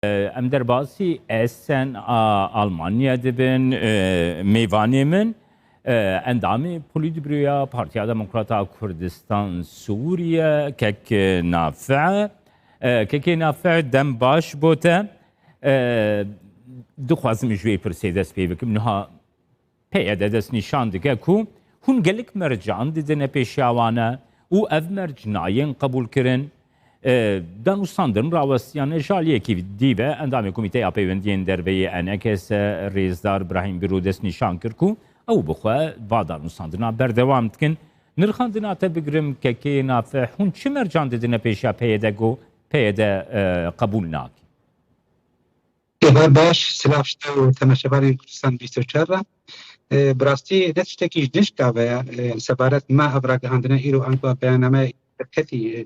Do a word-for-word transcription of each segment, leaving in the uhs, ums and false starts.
Em derbasî Essen a Almanya dibin, e, mêvanê min, e, endamê Polîtbüroya Partiya Demokrata Kurdistan Sûriye, kek Nafi. E, kekê Nafi, dem baş bo te. E, dixwazim ji wê pirsê dest pê bikim. Niha P Y D destnîşan dike ku hûn gelek mercan didine pêşiya wan e û ev merc nayên qebûlkirin. E, danûstandin rawestiyane ji aliyekî dî ve endamê Komîteya Peywendiyên Derve yê E N K S, Rêzdar Birahîm Bîro destnîşan kir ku ew bi xwe va danûstandina berdewam dikin. Nirxandina te bigirim, kekê Nafi, hûn çi mercan didine pêşiya P Y D ku P Y D, e, qebûl nake? Êvar baş, silav ji te û temaşevanên Kurdistan bîst û çar re. E, bi rastî ne tiştekî ji nişka ve ye, e, li sebaret me ev ragihandine îro ango beyanname derketî, e,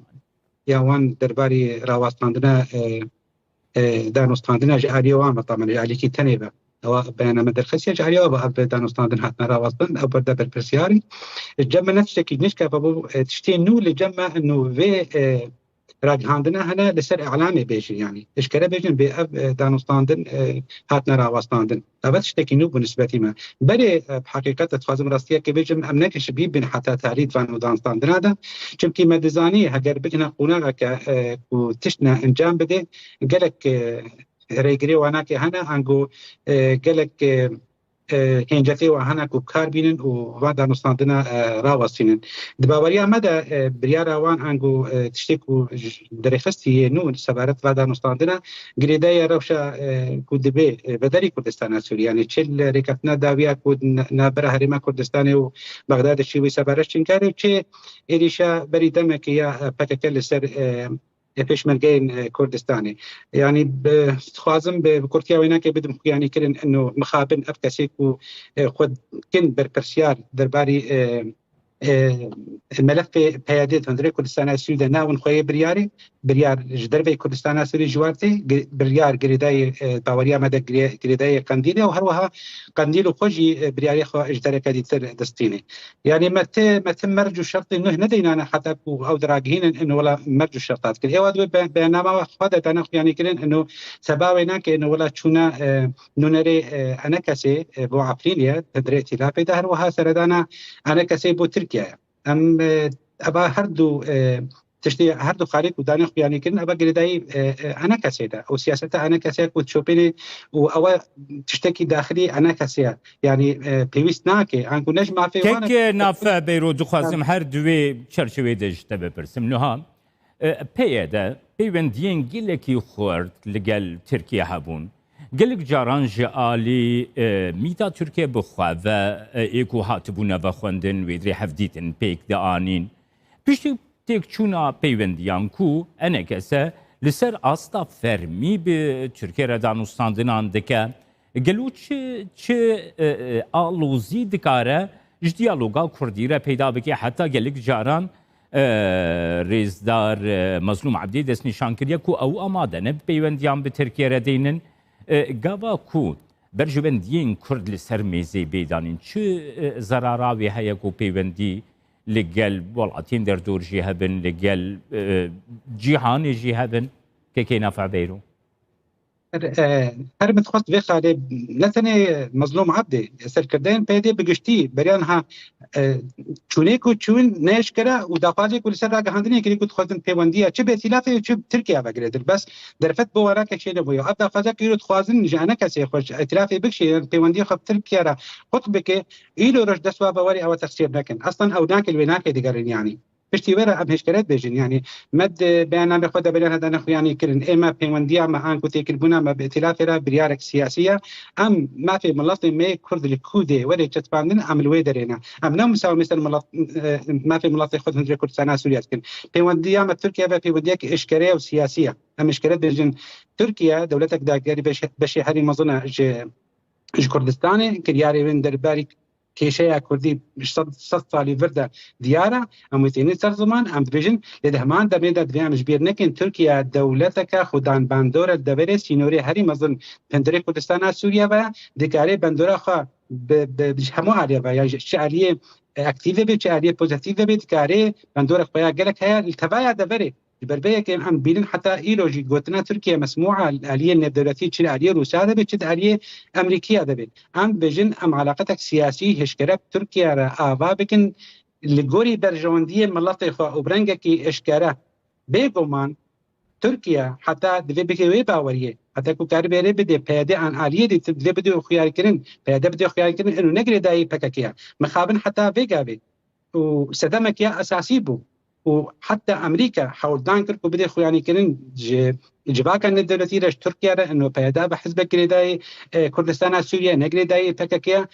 ya wan derbarî rawestandine, e, e, danûstandine ji aliyê wan ve, tamen ji aliyekî tenê ve. Ewa beyanname derxisiye ji aliyê wan ve ev danûstandin hatine rawestin, ew berde berpirsiyarî. Ji cem me ne tiştekî ji nişka ve bû, e, tiştê nû li cem me nû vê, e, ragihandine hene li ser îlamê bêjin, yanî eşkere bêjin bê ev, e, danûstandin, e, hatine rawestandin. Ev tiştekî nû bû nisbetî me. Berê, e, bi heqîqet ez dixwazim rastiyekê bêjim, em neke ji bîr bin heta tarî di van danûstandina de. Çimkî me dizanî heger bigihine qonaxeke, e, ku tişt ne encam bide, gelek, e, rêgirê wanakê hene, ango, e, gelek, e, e, hêncetê wan hene ku kar bînin û van danûstandina, e, rawestînin. Di baweriya me de, e, biryara wan ango, e, tiştê ku ji derêxistî yê nû sebaret va danûstandina girêdayî rewşa, e, ku dibe, e, vederî Kurdistana Sûrî, yanî çi li rêkeftina dawiya ku n-, navbera Herêma Kurdistanê û Bexdadê çi wî sebaret çingare û çi êrîşa berî demekê ya, e, P K K li ser, e, e, pêşmergeyên, e, Kurdistanê. Yanî bi, dixwazim bi, bi kurtiya wênakê bidim xuyanîkirin ino mixabin ev kesê ku, e, xwe kin berpirsiyar derbarî, e, e, melefê P Y D di hundirê Kurdistana Sûrî de nawin xwe yê biryarê, biryar ji derveyî Kurdistana Sûrî ji wan tê, gi-, biryar girêdayî, e, baweriya me de girê-, girêdayî Qendîlê û her wiha Qendîl û xwe jî, e, biryarê xwe ji dereke dîtir distînê. Yanî me ti, me ti merc û şertê nuh nedeynane heta ku ew diragihînin ino wela merc û şerta dikin. Êwa divê be-, beyannama xwe de dane xuyanîkirin ino seba wê nake ino wela çûna, e, nûnerê, e, E N K S'ê, e, bo Efrînê ye, hundirê îtîlafê de her wiha seredana E N K S'ê bo Tirkiye ye. Em, e, eva her du, e, tiştê her du xalê ku dane xuyanîkirin, eva girêdayî, e, e, E N K S'ê de. Û siyaseta E N K S'ê ku çopênê û ewa tiştekî daxilî E N K S'ê ye. Yanî, e, pêwîst nake. Anku ne ji mafê wan e. Kek Nafe Beyro, dixwazim her duwê çerçevê de ji te bipirsim. Niha, e, P Y D peywendiyên gelekî xurt li gel Tirkiye hebûn. Gelek caran ji alî, e, mîta Tirkiye bi xwe ve, e, ê ku hatibûne vexwendin, wê dirê hevdîtin pêk dianîn. Piştî têkçûna peywendiyan ku E N K S li ser asta fermî bi Tirkiye re danûstandinan dike, gelo çi, çi, e, e, alozî dikare ji diyaloga kurdî re peyda bike? Heta gelek caran, e, rêzdar, e, Mezlûm Ebdî destnîşan kiriye ku ew amade ne bi peywendiyan bi Tirkiye re deynin. E, gava ku berjewendiyên kurd li ser mêzê bê danîn, çi, e, zerara wê heye ku peywendî li gel welatiyên derdor jî hebin, li gel, e, cîhanê jî hebin? Kekê Nafe Beyro. Her, e, her min dixwest vê xalê ne tenê Mezlûm Ebdê, serkirdeyên P Y D'ê bi giştî beriya niha, e, çûnê ku çûn ne eşkere û daxwazê ku li ser ragihandinê kirî ku dixwazin pêwendiya çi bi îtîlafê û çi bi Tirkiye ve girêdir. Bes derfet bo warake çênebûye. Ev daxwaza ku îro dixwazin ji E N K S'ê xwe ji îtîlafê bikişînin, pêwendiya xwe bi Tirkiye re qut bike, îro roj dest wa bawerî ew texsîr nekin. Eslan ew nake, li wê nake digerin yanî. Piştî wê re em hêşkere dibêjin, yanî me di beyannamê xwe de beriya heda nexuyanî kirin. Ê me pêwendiya me an ku têkilbûna me bi îtîlafê re biryarek siyasî ye. Em mafê miletê me yê Kurd li ku dê were çespandin, em li wê derê ne. Em ne musawimê ser milet, e, mafê miletê xwe di hundirê Kurdistana Sûriye dikin. Pêwendiya me Tirkiye ve pêwendiyek eşkere ye û siyasî ye. Em eşkere dibêjin, Tirkiye dewletek dagirî beş-, beşê herî mezin e ji, ji Kurdistanê, kiryarê wê derbarî kêşeya Kurdî sed, sed salî vir de diyar e. Em wê tênin ser ziman, em dibêjin, lê di heman demê de divê em ji bîr nekin, Tirkiye dewleteke xwedan bandor e, deverê sînorê herî mezin hundirê Kurdistana Sûriye ve, dikare bandora xwe bi, bi, bi ji hemû aliyê ve, ya ji, ji aliyê, e, aktîf ve bê, ji aliyê pozîtîf ve bê, dikare bandora xwe ya gelek heye, li tevaya deverê Ji ber vê yekê em bînin heta îro jî gotina Tirkiye mesmûa li aliyê nêvdewletî, çi li aliyê Rûsya de be, çi di aliyê Amerîkiya de be. Em dibêjin em eleqetek siyasî hişkere bi Tirkiye re ava bikin, li gorî berjewendiyê miletê xwe û bi rengekî eşkere. Bêguman Tirkiye heta divê bike wê baweriyê, heta ku karibe rê bide P Y D an aliyê dîtir divê bide xuyarkirin, P Y D bide xuyarkirin, ino ne girêdayî P K K ye. Mixabin heta vê gavê û sedemek ya esasî bû. Û heta Amerîka hewldan kir ku bidê xuyanîkirin ji civaka nêdewletî re, ji Tirkiye re, ino P Y D bi hizbek girêdayî, e, Kurdistana Sûriye, ne girêdayî P K K ye.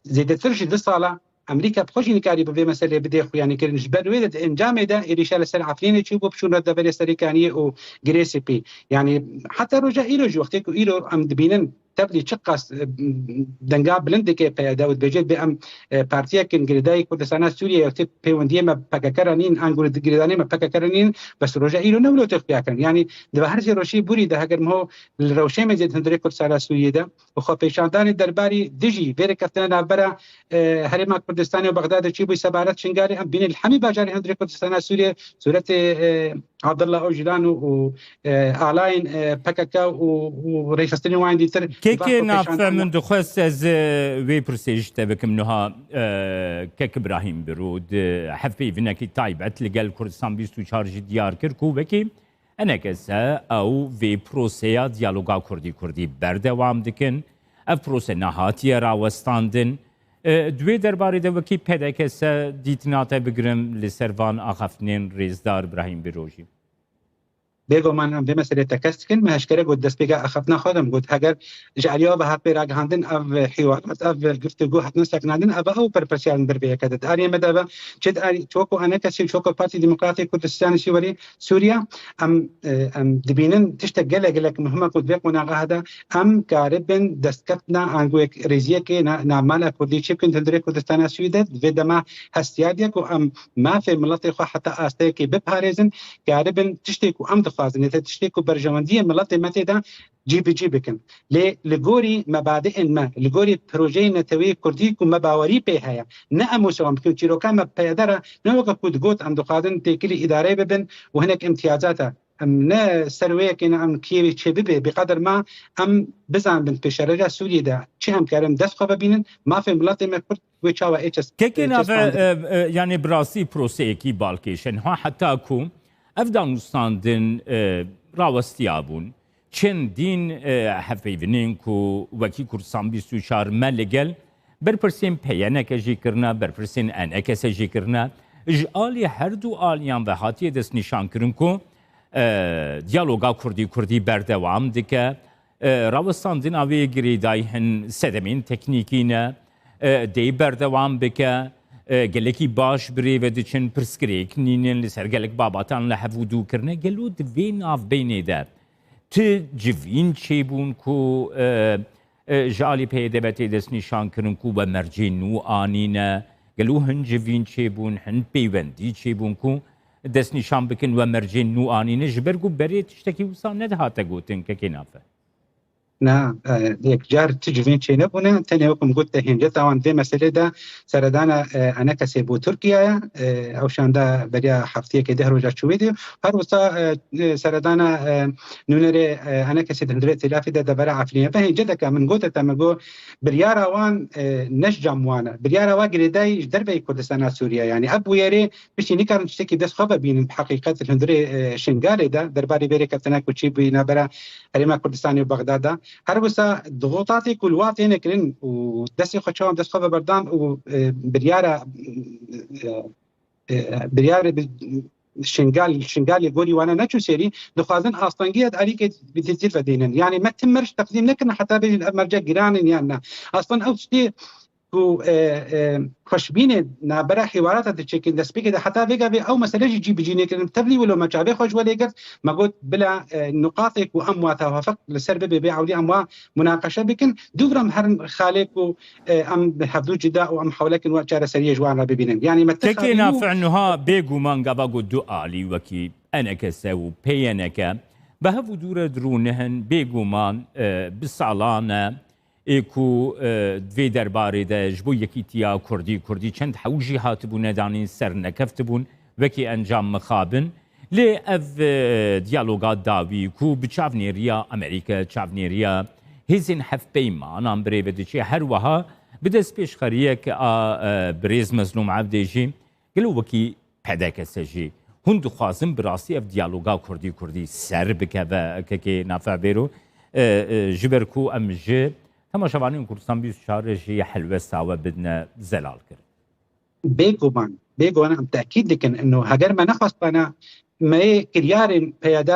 Zêdetir ji du sala Amerîka bi xwe jî nikarî bi vê meselê bidê xuyanîkirin. Ji ber wê de di encamê de êrîşa li ser Efrînê çûbû, biçûn re deverê Serêkaniyê û Girê Spî. Yanî heta roja îro jî, wextê ku îro em dibînin, tevlî çiqas, e, denga bilind dike P Y D û dibêje, bê em, e, partiyekin girêdayî Kurdistana Sûriye, wextê pêwendiyê me P K K re nîn, an girêdanê me P K K re nîn, bes roja îro ne wilo tê xuya kirin. Yanî di her sê rojê borî de heger miho li rewşê me zêd hundirê Kurdistana Sûriye de û xwepêşandanê derbarî dijî vê rêkeftina navbera, e, Herêma Kurdistanê û Bexdadê çîbû sebaret Şingalê, em bînin li hemî bajarê hundirê Kurdistana Sûriye sûretê, e, Abdullah Ocalan û, û, e, alayên, e, P K K û, û rêxistinên wan dîtir. Kekê Nafe, min dixwest ez, e, wê pirsê ji te bikim niha, e, kek Ibrahîm Biro di hevpeyvinekî taybet li gel Kurdistan bîst û çar jî diyar kir ku wekî E N K S ew vê proseya diyaloga Kurdî-Kurdî berdewam dikin. Ev prose nehatiye rawestandin. E, di wê derbarê de wekî P D K S dîtina te bigirim li ser van axaftinên rêzdar Ibrahîm Biro jî. Bêguman em vê meselê tekez dikin. Me hişkere got, destpêka axaftina xwe de min got, heger ji aliyê we ve hat pê ragihandin, ev hiwarat, ev guftûgû hatin sekinandin, ev ew berpirsiyar in ber vê yeke de. Di aliyê me de ve çi di alî, çi weko E N K S û çi weko Partî Demokratê Kurdistanê Sûrî, Sûriye, em, e, em dibînin tiştek gelek, gelek muhim e ku di vê qonaxa de em karibin destketina ango yek rêziyekê na-, navmala Kurdî çêbikin di hundirê Kurdistana Sûrî de. Di vê dema hestiyar diye ku em mafê miletê xwe heta asteyekê biparêzin, karibin tiştê ku em dixwazin, yê te tiştê ku berjewendiyê miletê me tê de cî bi cî bikin. Lê li gorî mebadiên me, li gorî projeyê neteweyê Kurdî ku me bawerî pê heye, ne em wisa wan bikin. Çîroka me P Y D re ne weke ku digot em dixwazin têkilî îdareyê bibin û hinek îmtiyazata. Em ne ser wê yekê ne em Kîevê çê bibe, bi qeder ma em bizanbin pêşereja Sûriyê de çi em karin dest xwe vebînin, mafê miletê me Kurd wê çawa ê çes-, Kekê Nafe, çespan e, e, yanî bi rastî proseyekî balkêş e. Niha heta ku ev danûstandin, e, rawestiya bûn, çendîn, e, hevpeyvinên ku wekî Kurdistan bîst û çar me li gel berpirsên P Y N K jî kirine, berpirsên E N K S jî kirine, ji alî her du aliyan ve hatiye destnîşankirin ku, e, diyaloga Kurdî-Kurdî berdewam dike. E, rawestandina wê girêdayî hin sedemên teknîkî ne, e, dê berdewam bike, e, gelekî baş bi rê ve diçin, pirsgirêk nînin, li ser gelek babatan li hev û dû kirine. Gelo di vê navbeynê de ti civîn çêbûn ku, e, e, ji alî P Y D ve tê destnîşankirin ku we mercên nû anîne? Gelo hin civîn çêbûn, hin pêwendî çêbûn ku destnîşan bikin we mercên nû anîne? Ji ber ku berê tiştekî wisa nedihate gotin, Kekê Nafe. Na, e, yekcar ti civîn çênebûne, tenê wek min got te hênceta wan vê meselê de seredana, e, E N K S'ê bo Tirkiye ye. E, ew şanda beriya heftiyekê deh roja çûyî de. Her wisa, e, e, seredana, e, nûnerê, e, E N K S'ê di hundirê Têlafê de devera Efrînê. Ve hênceteke min gote te, min got biryara wan, e, ne ji cem wan e. Biryara wa girêdayî ji derveyî Kurdistana Sûriye. Yanî ev bûyerê piştî nikarin tiştekî dest xwe vebînin bi heqîqet li hundirê, e, Şingalê de derbarê vê rêkeftina ku çî bûyî navbera Herêma Kurdistanê û Bexdad de. Her wisa dixutatê ku li wa têne kirin û destê xwe çawa dest xwe veberdan û, e, biryara, e, e, biryarê bi Şingal, Şingalê gorî wana neçû serî, dixwazin astengiya di alîkê bi têzî vedînin. Yanî me tim merc teqdîm nekirine heta bêjin ev merce giran in yan ne. Aslan ew tiştê ku, e, e, xweşbînê nabera hêwarata diçêkin destpêkê de heta vê gavê ew mesele jî cî bi cî nêkirin. Tevlî wilo me çavê xwe ji we lê girt, me got bila, e, nuqatê ku em wa tewafik li ser bibe bê ewlî em wa munaqeşe bikin. Dû vir em herin xalê ku, e, em bi hevdû cida û em hewlekin we çareseriyê ji wan re bibînin. Yanî me ti Kekê xalî nû Nafe, niha bêguman gava ku du alî wekî E N K S û P Y N K bi hev û dû re dirûnihin, bêguman, e, bi salan e, ê ku, e, di vê derbarê de ji bo yekîtiya Kurdî, Kurdî çend hew jî hatibûne danîn, ser nekeftibûn, wekî encam mixabin. Lê ev e, diyaloga dawî ku bi çavnêriya Amerîka, çavnêriya hêzên hevpeymanan birêve diçe, her wiha bi destpêşxeriyek a e, birêz Mezlûm Evdê jî, gelo wekî P D K S jî, hûn dixwazin bi rastî ev diyaloga kurdî-kurdî ser bikeve, kekê Nafiq Bêro, e, e, ji ber ku em ji temaşevanên Kurdistan bîst û çar jî helwesta we bidine zelal kirin? Bêguman, bêguman em tekîd dikin ino heger me nexwestbana, me yê kiryarên P Y D,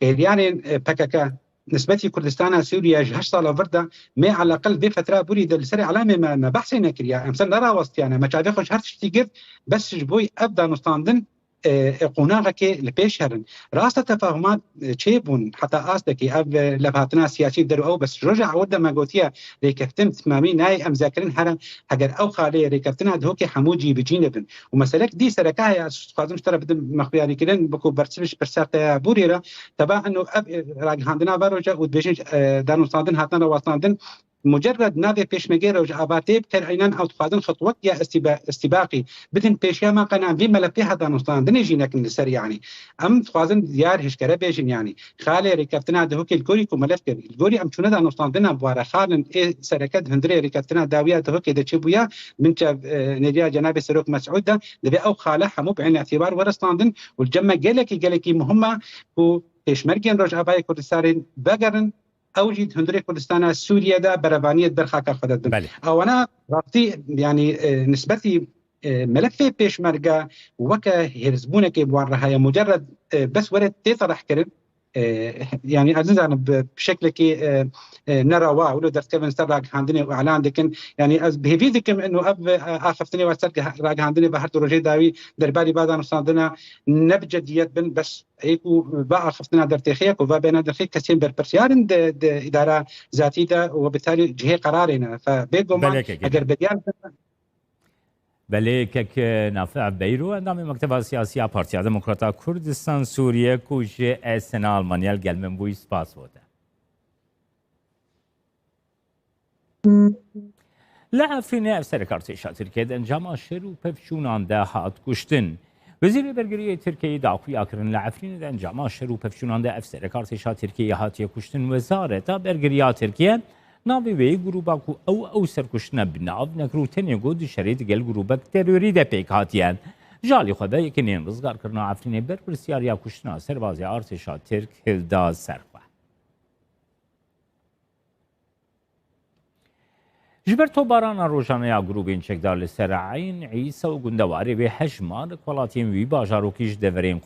kiryarên e, P K K nisbetî Kurdistana Sûriye ji heşt sala vir de, me eleqel vê fetra borî de li ser îlamê me, me behsê nekiriya. Em ser nerawestiyane, me çavê xwe ji her tiştî girt, bes ji bo ev danûstandin e, e, qonaxekê li pêş herin. Rast e, tefahumat e, çêbûn heta astekî. Ev e, levhatina siyasî li der û ew, bes ji roja ewil de me gotiye, rêkeftin bi timamî nayê emzekirin, here heger ew xalê rêkeftina Duhokê hemû cî bi cî nebin. Û meselek dî sereke heye, ez dixwazim ji te re bidim mexwiyarîkirin, wekû bersiv ji pirsa te ya borî re. Teba ino ev e, ragihandina ve roja û dibêjin e, danûstandin hatine rawestandin, mucerred navê pêşmergê Rojava tê biker, eynen ew dixwazin xitwek ya istîba-, istîbaqî bidin pêşiya me, qe em vî melefê heta nûstandinê jî nekin li ser, yanî. Em dixwazin diyar hişkere bêjin, yanî. Xalê rêkeftina Duhokê li gorî ku melef kir, li gorî em çûne da nûstandina bi ware xalin ê sereke di hundirê rêkeftina dawiya Duhokê de çêbûya, bin çav, e, nêriya Cenabê Serok Mesûd de, divê ew xale hemû bi ên îtîbar were standin û li cem me gelekî, gelekî muhim e ku pêşmergên Rojavayê Kurdistanê vegerin, ew jî di hundirê Kurdistana Sûriye de berevaniyê di ber xaka xwe de dibin. Belê. Ewana rastî, yanî, e, nisbetî, e, melefê pêşmerge weke hêrsbûnekê bi wan re heye, mucerred, e, bes were tê terehkirin. E, yanî ez nizanim bi şeklekî, e, e, nerawa wilo derdikevin ser ragihandinê û îlan dikin. Yanî ez bi hêvî dikim ino ev, e, axiftinê ve ser ge-, ragihandinê ve her du rojê dawî derbarî va danûstandina ne bi cediyet bin, bes ê ku va axiftina dertêxê ye ku va bêhna derxê kesên berpirsiyar in di, di îdara zatî de û bi tarî cihê qerarê ne. Fe bêguman Belê kekê eger de. Beriyar bin. Belê kek Nafiq Beyro, endamê Mekteba Siyasî ya Partiya Demokrata Kurdistan Sûriye ku ji S N A Almanya li gel min bûyî, spas bo te. Li Efrînê ev serek artêşa Tirkiyê di encama şer û pevçûnan de hat kuştin. Wezîrê Bergiriyê Tirkiyeyê daxuya kirin, li Efrînê di encama şer û pevçûnan de ev serek artêşa Tirkiyeyê hatiye kuştin. Wezareta Bergiriya Tirkiye navê wê grûba ku ew ew serkuştine bi nav nekir û tenê got di şerê digel grûbek terorî de pêk hatiye. Ji alî xwe ve yekînên rizgarkirina Efrînê berpirsyariya kuştina serbazê artêşa Tirk hilda ser xwe. Ji ber topbarana rojane ya grûbên çekdar li ser Eyn Îsa û gundewarê wê, hejmarek welatiyên wî bajarokî ji deverên